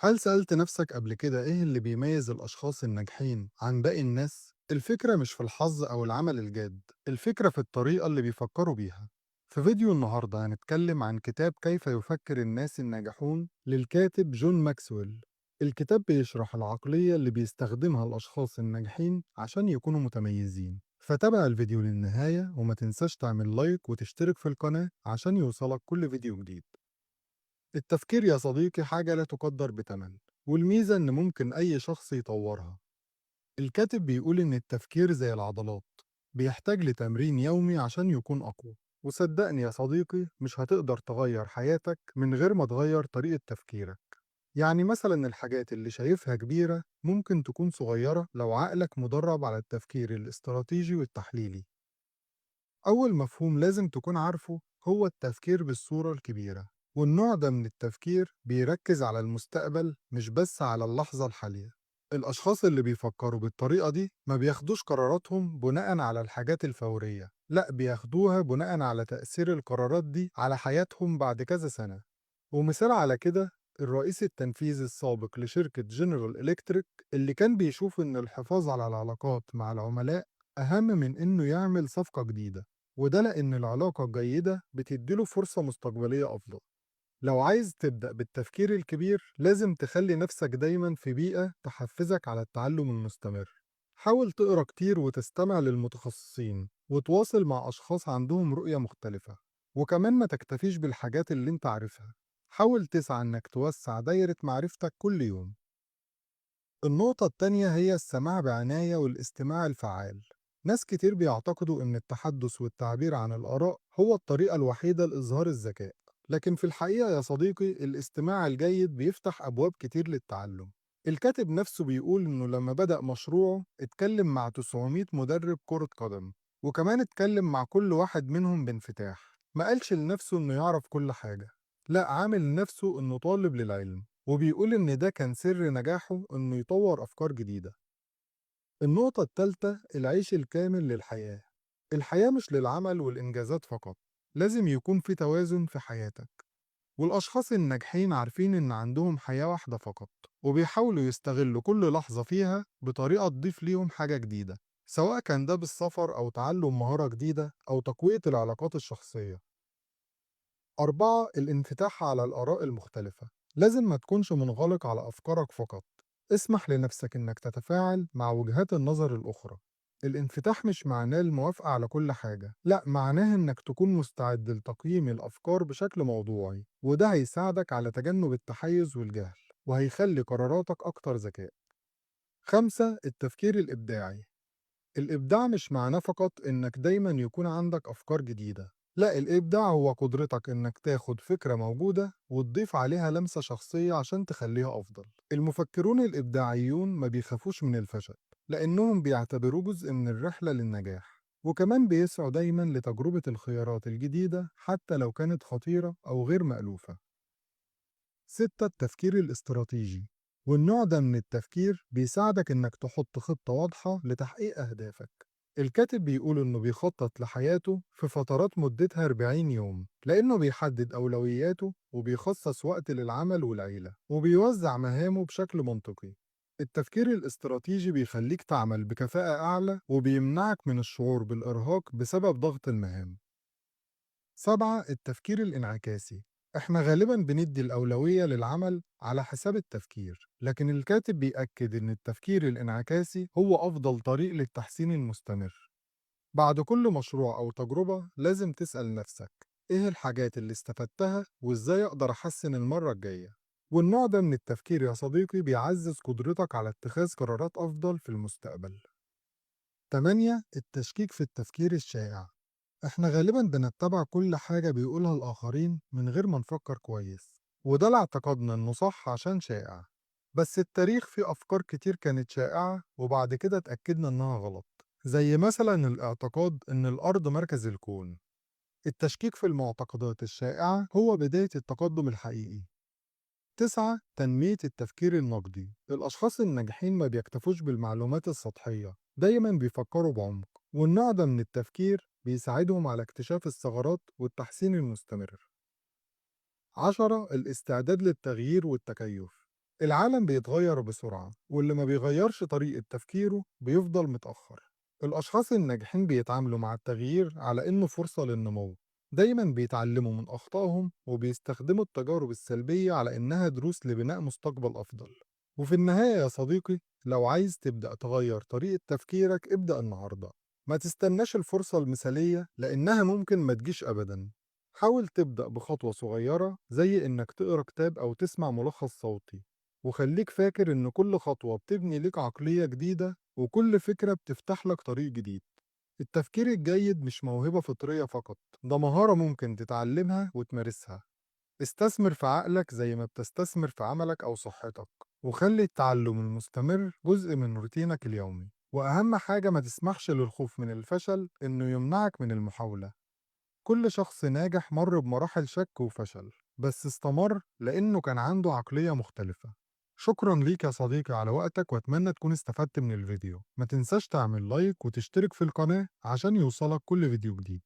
هل سألت نفسك قبل كده إيه اللي بيميز الأشخاص الناجحين عن باقي الناس؟ الفكرة مش في الحظ أو العمل الجاد، الفكرة في الطريقة اللي بيفكروا بيها. في فيديو النهاردة هنتكلم عن كتاب كيف يفكر الناس الناجحون للكاتب جون ماكسويل. الكتاب بيشرح العقلية اللي بيستخدمها الأشخاص الناجحين عشان يكونوا متميزين. فتابع الفيديو للنهاية وما تنساش تعمل لايك وتشترك في القناة عشان يوصلك كل فيديو جديد. التفكير يا صديقي حاجة لا تقدر بثمن، والميزة إن ممكن أي شخص يطورها. الكاتب بيقول إن التفكير زي العضلات، بيحتاج لتمرين يومي عشان يكون أقوى. وصدقني يا صديقي مش هتقدر تغير حياتك من غير ما تغير طريقة تفكيرك. يعني مثلا الحاجات اللي شايفها كبيرة ممكن تكون صغيرة لو عقلك مدرب على التفكير الاستراتيجي والتحليلي. أول مفهوم لازم تكون عارفه هو التفكير بالصورة الكبيرة، والنوع ده من التفكير بيركز على المستقبل مش بس على اللحظة الحالية. الأشخاص اللي بيفكروا بالطريقة دي ما بياخدوش قراراتهم بناء على الحاجات الفورية، لا بياخدوها بناء على تأثير القرارات دي على حياتهم بعد كذا سنة. ومثال على كده الرئيس التنفيذي السابق لشركة جنرال إلكتريك اللي كان بيشوف إن الحفاظ على العلاقات مع العملاء أهم من إنه يعمل صفقة جديدة، وده لأن العلاقة الجيدة بتديله فرصة مستقبلية أفضل. لو عايز تبدأ بالتفكير الكبير لازم تخلي نفسك دايما في بيئة تحفزك على التعلم المستمر. حاول تقرأ كتير وتستمع للمتخصصين وتواصل مع أشخاص عندهم رؤية مختلفة. وكمان ما تكتفيش بالحاجات اللي انت عارفها، حاول تسعى انك توسع دايرة معرفتك كل يوم. النقطة التانية هي السماع بعناية والاستماع الفعال. ناس كتير بيعتقدوا إن التحدث والتعبير عن الآراء هو الطريقة الوحيدة لإظهار الذكاء، لكن في الحقيقة يا صديقي الاستماع الجيد بيفتح أبواب كتير للتعلم. الكاتب نفسه بيقول إنه لما بدأ مشروعه اتكلم مع 900 مدرب كرة قدم، وكمان اتكلم مع كل واحد منهم بانفتاح. ما قالش لنفسه إنه يعرف كل حاجة، لا عامل نفسه إنه طالب للعلم، وبيقول إن ده كان سر نجاحه إنه يطور أفكار جديدة. النقطة الثالثة العيش الكامل للحياة. الحياة مش للعمل والإنجازات فقط، لازم يكون في توازن في حياتك. والأشخاص الناجحين عارفين إن عندهم حياة واحدة فقط، وبيحاولوا يستغلوا كل لحظة فيها بطريقة تضيف ليهم حاجة جديدة، سواء كان ده بالسفر أو تعلم مهارة جديدة أو تقوية العلاقات الشخصية. 4، الانفتاح على الآراء المختلفة. لازم ما تكونش منغلق على أفكارك فقط، اسمح لنفسك إنك تتفاعل مع وجهات النظر الأخرى. الانفتاح مش معناه الموافقة على كل حاجة، لا معناه إنك تكون مستعد لتقييم الأفكار بشكل موضوعي، وده هيساعدك على تجنب التحيز والجهل، وهيخلي قراراتك أكتر ذكاء. 5، التفكير الإبداعي. الإبداع مش معناه فقط إنك دايماً يكون عندك أفكار جديدة، لا الإبداع هو قدرتك إنك تاخد فكرة موجودة وتضيف عليها لمسة شخصية عشان تخليها أفضل. المفكرون الإبداعيون ما بيخافوش من الفشل، لأنهم بيعتبروه جزء من الرحلة للنجاح، وكمان بيسعوا دايماً لتجربة الخيارات الجديدة حتى لو كانت خطيرة أو غير مألوفة. 6، التفكير الاستراتيجي. والنوع ده من التفكير بيساعدك إنك تحط خطة واضحة لتحقيق أهدافك. الكاتب بيقول إنه بيخطط لحياته في فترات مدتها 40 يوم، لأنه بيحدد أولوياته وبيخصص وقت للعمل والعيلة، وبيوزع مهامه بشكل منطقي. التفكير الاستراتيجي بيخليك تعمل بكفاءة أعلى وبيمنعك من الشعور بالإرهاق بسبب ضغط المهام. 7، التفكير الانعكاسي. احنا غالباً بندي الأولوية للعمل على حساب التفكير، لكن الكاتب بيأكد إن التفكير الانعكاسي هو أفضل طريق للتحسين المستمر. بعد كل مشروع أو تجربة لازم تسأل نفسك إيه الحاجات اللي استفدتها وإزاي أقدر أحسن المرة الجاية. والنوع ده من التفكير يا صديقي بيعزز قدرتك على اتخاذ قرارات أفضل في المستقبل. 8، التشكيك في التفكير الشائع. احنا غالباً بنتبع كل حاجة بيقولها الآخرين من غير ما نفكر كويس، وده اللي اعتقدنا إنه صح عشان شائع. بس التاريخ فيه أفكار كتير كانت شائعة وبعد كده اتأكدنا إنها غلط، زي مثلاً الاعتقاد إن الأرض مركز الكون. التشكيك في المعتقدات الشائعة هو بداية التقدم الحقيقي. 9، تنمية التفكير النقدي. الأشخاص الناجحين ما بيكتفوش بالمعلومات السطحية، دايماً بيفكروا بعمق، والنوع ده من التفكير بيساعدهم على اكتشاف الثغرات والتحسين المستمر. 10، الاستعداد للتغيير والتكيف. العالم بيتغير بسرعة، واللي ما بيغيرش طريقة تفكيره بيفضل متأخر. الأشخاص الناجحين بيتعاملوا مع التغيير على إنه فرصة للنمو، دايما بيتعلموا من أخطائهم وبيستخدموا التجارب السلبية على إنها دروس لبناء مستقبل أفضل. وفي النهاية يا صديقي، لو عايز تبدأ تغير طريقة تفكيرك ابدأ النهاردة. ما تستناش الفرصة المثالية لأنها ممكن ما تجيش أبدا. حاول تبدأ بخطوة صغيرة زي إنك تقرأ كتاب أو تسمع ملخص صوتي، وخليك فاكر إن كل خطوة بتبني ليك عقلية جديدة، وكل فكرة بتفتح لك طريق جديد. التفكير الجيد مش موهبة فطرية فقط، ده مهارة ممكن تتعلمها وتمارسها. استثمر في عقلك زي ما بتستثمر في عملك أو صحتك، وخلي التعلم المستمر جزء من روتينك اليومي. وأهم حاجة، ما تسمحش للخوف من الفشل إنه يمنعك من المحاولة. كل شخص ناجح مر بمراحل شك وفشل، بس استمر لأنه كان عنده عقلية مختلفة. شكرا ليك يا صديقي على وقتك، وأتمنى تكون استفدت من الفيديو. ما تنساش تعمل لايك وتشترك في القناة عشان يوصلك كل فيديو جديد.